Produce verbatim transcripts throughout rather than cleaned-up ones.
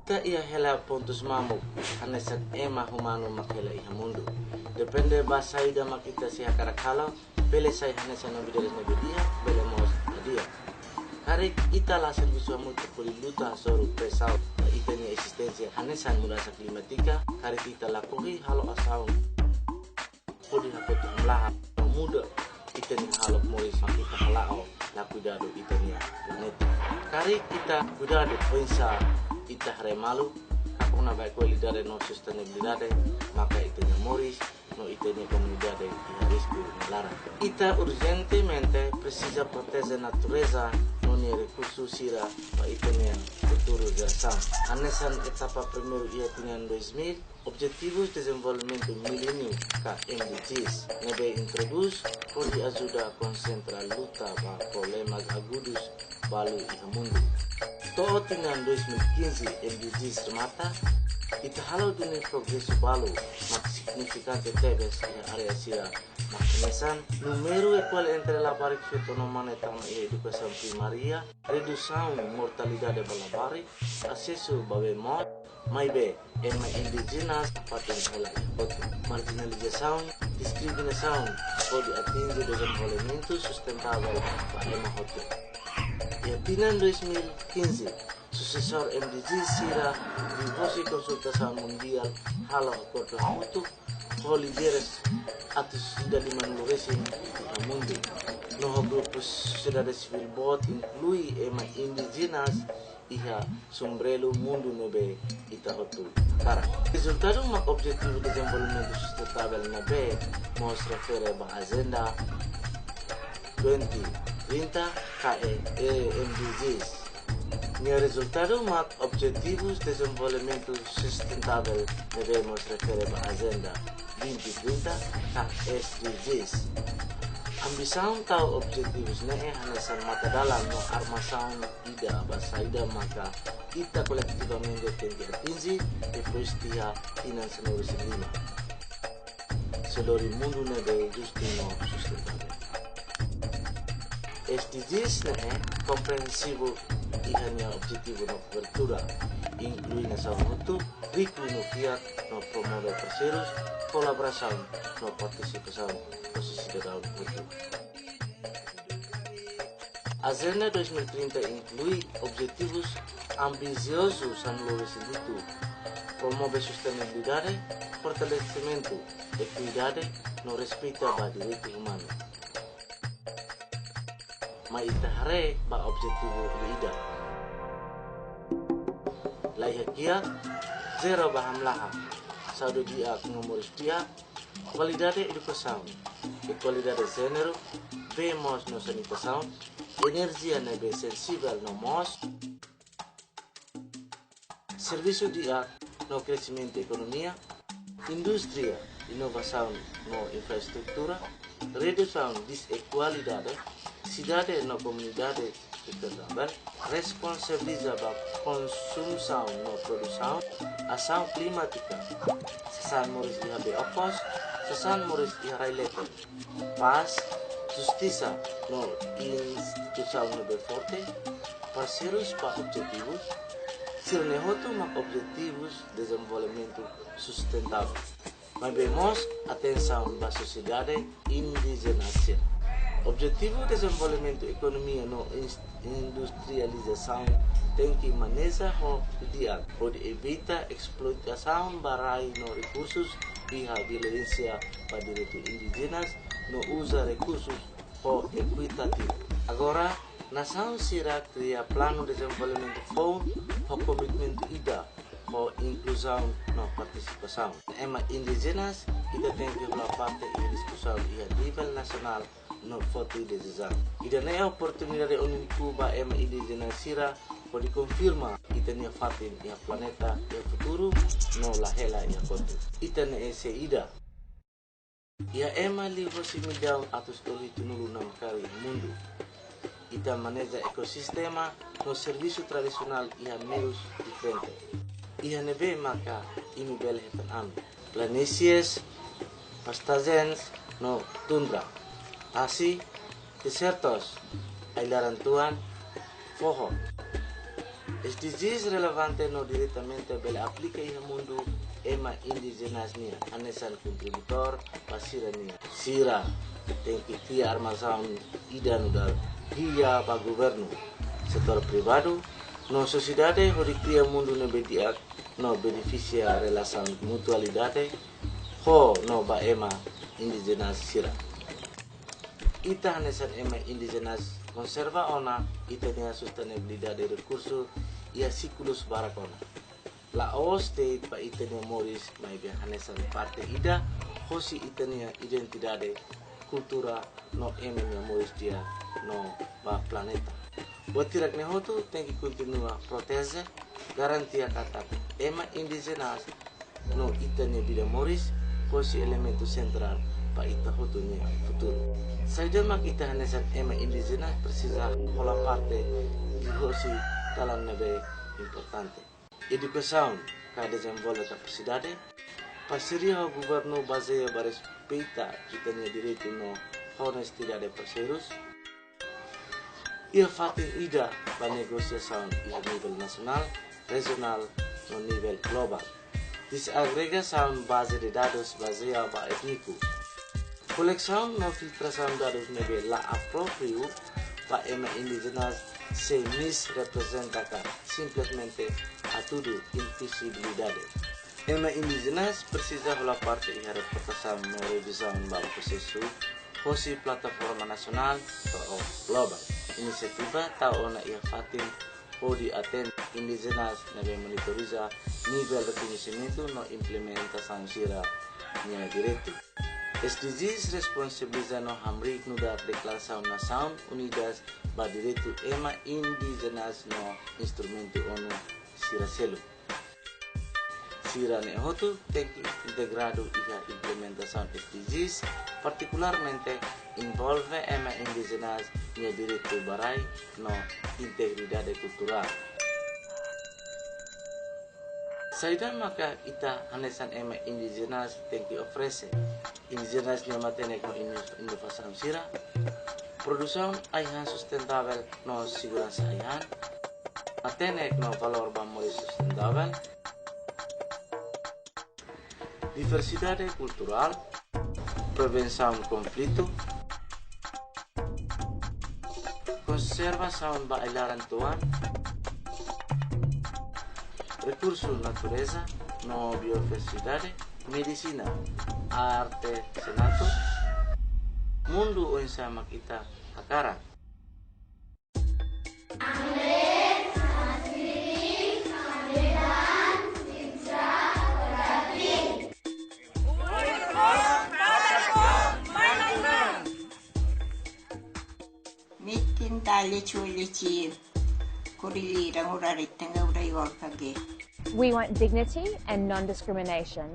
Ita iha hela pontus mamuk hanesan ema umanu mak hela iha mundu. Depende ba saida mak ita sei hakarak halo, bele sai hanesan novidades ne'ebé di'ak, bele mós la di'ak. Karik ita la servisu hamutuk hodi luta hasoru presaun ba ita-nia ezisténsia hanesan mudansa klimátika, karik ita lakohi halo asaun hodi hakotu hamlaha no muda ita-nia hahalok moris, mak ita hala'o la kuidadu ita-nia planeta. Karik ita kuidadu oinsá ita haree malu, ka kona-ba ekualidade no sustentabilidade, maka ita-nia moris no ita-nia komunidade iha risku nia laran. Ita urjentemente presiza proteje natureza no nia rekursu sira ba ita-nia futuru jerasaun. Hanesan etapa primeiru iha tinan dois mil, Objetivus Dezenvolvimentu Miléniu ka M D Gs ne'ebé introdús hodi ajuda konsentra luta ba problemas agudus balu iha mundu. To'o tinan dois mil e quinze, M D Gs remata, ita halo duni progresu balu mak signifikante tebes iha área sira mak hanesan númeru ekuál entre labarik feto no mane tama iha edukasaun primária, redusaun mortalidade ba labarik, asesu ba bee moos, maibé ema indíjenas fatin hela iha kotuk. Marjinalizasaun, diskriminasaun hodi atinje dezenvolvimentu sustentável ba ema hotu. Iha tinan dois mil e quinze, susesór M D Gs sira liuhosi konsultasaun mundiál halo akordu hamutuk ho líderes atus ida limanulu resin iha mundu no ho grupu sosiedade sivíl boot, inklui ema indíjenas iha sombrelu mundu ne'ebé ita hotu hakarak. Rezultadu mak Objetivu Dezenvolvimentu Sustentável ne'ebé mós refere ba Ajenda twenty trinta ka e M D Gs. Nia rezultadu mak Objetivus Dezenvolvimentu Sustentável ne'ebé mós refere ba Ajenda vinte trinta ka S D Gs. Ambisaun tau objetivus ne'e hanesan matadalan no armasaun ida ba saida maka ita koletivamente tenke atinje depois tiha tinan sanulu-resin-lima, sei lori mundu ne'ebé justu no sustentável. S D Gs ne'e komprensivu iha nia objetivu no kobertura, inklui nasaun hotu, riku no kiak, no promove parseirus, kolaborasaun no partisipasaun husi sidadaun hotu. Ajenda dois mil e trinta inklui objetivus ambiziozu sanulu-resin-hitu, promove sustentabilidade, fortalesimentu ekuidade no respeita ba direitu umanu. Mai ita haree ba objetivu ida-idak. Laiha kiak, zero ba hamlaha, saúde di'ak no moris di'ak, kualidade edukasaun, ekualidade jéneru, bee moos no sanitasaun, enerjia ne'ebé sensivel no moos, servisu di'ak no kresimentu ekonomia, indústria, inovasaun no infraestrutura, redusaun dezigualdade, sidade no komunidade sustentável, responsabiliza ba konsusaun no produsaun, asaun klimátika, sasán moris iha bee okos, sasán moris iha rai leten, pás, justisa no instituisaun ne'ebé forte, parseirus ba objetivus, sira-ne'e hotu mak objetivus dezenvolvimentu sustentável. Maibé mós atensaun ba sosiedade indíjena sira. Objetivu dezenvolvimentu ekonomia no ins-, industrializasaun tenke maneja ho di'ak, hodi evita esploitasaun ba rai no rekursus, iha violénsia ba direitu indíjenas, no uza rekursus ho ekuitativu. Agora, nasaun sira kria planu dezenvolvimentu foun ho komitmentu ida, ho inkluzaun no partisipasaun. Ema indíjenas, ita tenke hola parte iha diskusaun iha nivel nasionál no foti desizaun. Ida-ne'e oportunidade úniku ba ema indíjena sira hodi konfirma ita-nia fatin iha planeta iha futuru no la hela iha kotuk. Ita-ne'e sei ida. Iha ema liuhosi millaun atus tolu hitunulu namkari iha mundu. Ita maneja ekosistema no servisu tradisionál iha meius diferente. Iha ne'ebé maka imi bele hetan ami? Planísies, pastagens no tundra. Tasi, dezertus, ai-laran tuan, foho. S D Gs relevante no diretamente bele aplika iha mundu ema indíjenas nian, hanesan kontributór ba sira-nian. Sira tenke kria armasaun ida nu'udar hia ba governu, setór privadu, no sosiedade hodi kria mundu ne'ebé di'ak no benefisia relasaun mutualidade ho no ba ema indíjenas sira. Ita hanesan ema indíjenas konserva ona ita-nia sustentabilidade rekursu iha siklus barak ona. La'ós de'it ba ita-nia moris, maibé hanesan parte ida hosi ita-nia identidade, kultura, no ema nia moris di'ak no ba planeta. Buat hirak-ne'e hotu tenke kontinua proteje, garantia katak ema indíjenas no ita-nia vida moris hosi elementu sentrál ba ita hotu nia futuru. Saida mak ita hanesan ema indíjenas presiza hola parte hosi dalan ne'ebé importante. Edukasaun ka dezenvolve kapasidade, parseria ho governu bazeia ba respeita ita-nia direitu no onestidade parseirus. Iha fatin ida ba negosiasaun iha nivel nasionál, rejionál no nivel globál. Dezagregasaun baze de dadus bazeia ba étniku. Kolesaun no filtrasaun dadus ne'ebé la apropriu ba ema indíjenas sei misreprezenta ka simplesmente hatudu invizibilidade. Ema indíjenas presiza hola parte iha reportasaun no revizaun ba prosesu hosi plataforma nasionál to'o globál. Inisiativa tau ona iha fatin hodi atende indíjenas ne'ebé monitoriza nivel rekoñesimentu no implementasaun sira-nia direitu. S D Gs responsabiliza no hamriik nu'udar Deklarasaun Nasaun Unidas ba Direitu Ema Indíjenas no instrumentu ONU sira seluk. Sira-ne'e hotu tenke integradu iha implementasaun S D Gs, partikularmente envolve ema indíjenas nia direitu ba rai no integridade kulturál. Saida maka ita hanesan ema indíjenas tenke oferese? Indíjenas nia matenek no ino-, inovasaun sira, produsaun ai-han sustentavel no seguransa ai-han, matenek no valór ba moris sustentavel, diversidade kulturál, prevensaun konflitu, konservasaun ba ai-laran tuan, rekursu natureza no biodiversidade, medisina, artezanatu, mundu oinsá mak ita hakarak. Mitin tale chule chi. Kurili rangura ritanga ura iwal kage. We want dignity and non-discrimination.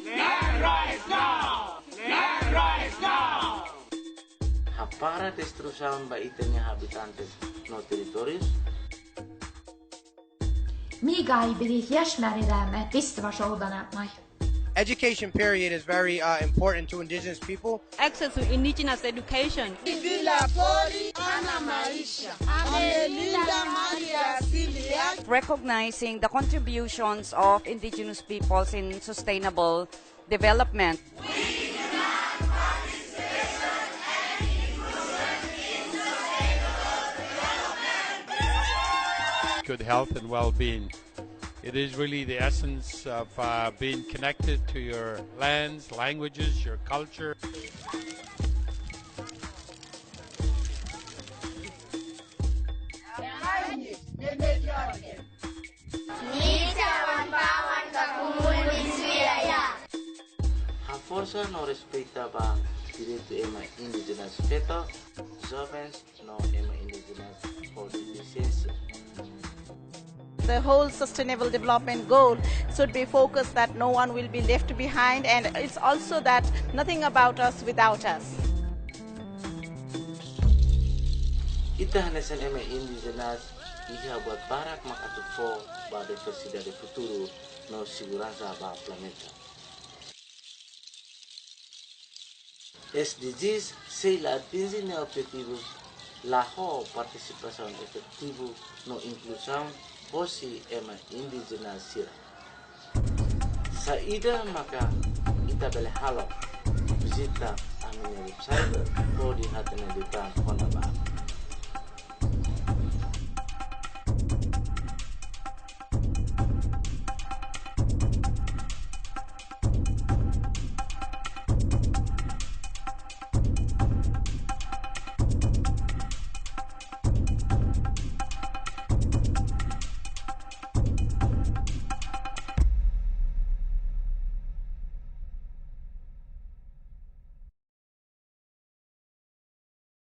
Land rights now! Land rights now! Hapara destruisaun ba ita-nia habitantes no territórius. Miga ai beri hias mare dame, piste va show dana mai. Education period is very, uh, important to indigenous people. Access to indigenous education. Vila Fori ana maisha. Amelinda Maria Silvia. Recognizing the contributions of indigenous peoples in sustainable development. Good health and well-being. It is really the essence of, uh, being connected to your lands, languages, your culture. Nature wan pawan ka kumun di suya ya. Haforsa no respeita ba direitu ema indíjenas feto, jovens no ema indíjenas ho defisiénsia. The whole sustainable development goal should be focused that no one will be left behind, and it's also that nothing about us without us. Ita hanesan ema indíjenas iha buat barak mak atu fó ba diversidade futuru no seguransa ba planeta. S D Gs sei la atinje nia objetivus la ho partisipasaun efetivu no inkluzaun hosi ema indíjena sira. Saida maka ita bele halo? Vizita ami-nia website hodi hatene liután kona-ba.